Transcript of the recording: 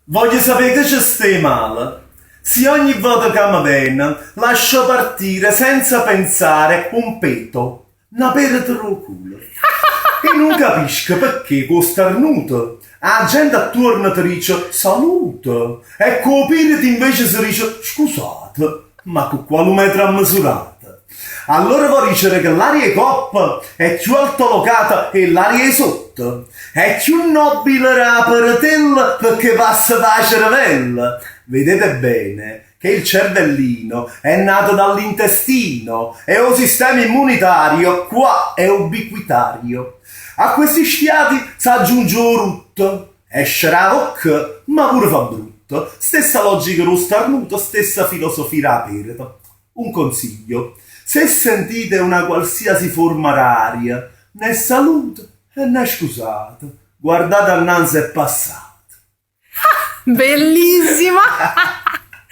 Voglio sapè che ce sta 'e male si ogni vota ca me vene lascio partire senza pensare un peto, na pereta d' 'o culo. E nun capisco pecché cu 'o starnuto 'a gente attuorno te dice salute e cu 'o pireto invece se dice scusate, ma cu qualu metro ammisurato? Allora vo' dicere che l'aria 'e coppa è cchiù altolocata 'e l'aria 'e sotto? È cchiù nobile d' 'a peretella pecché passa p' 'a cerevella? Vedete bene che il cervellino è nato dall'intestino e 'o sistema immunitario qua è ubiquitario. A questi sfiati s'aggiunge 'o rutto, esce d' 'a vocca ma pure fa brutto, stessa logica d' 'o starnuto, stessa filosofia d' 'a pereta. Un consiglio, se sentite una qualsiasi forma d'aria, n'è salute e n'è scusate, guardate annanze e passate. Bellissima!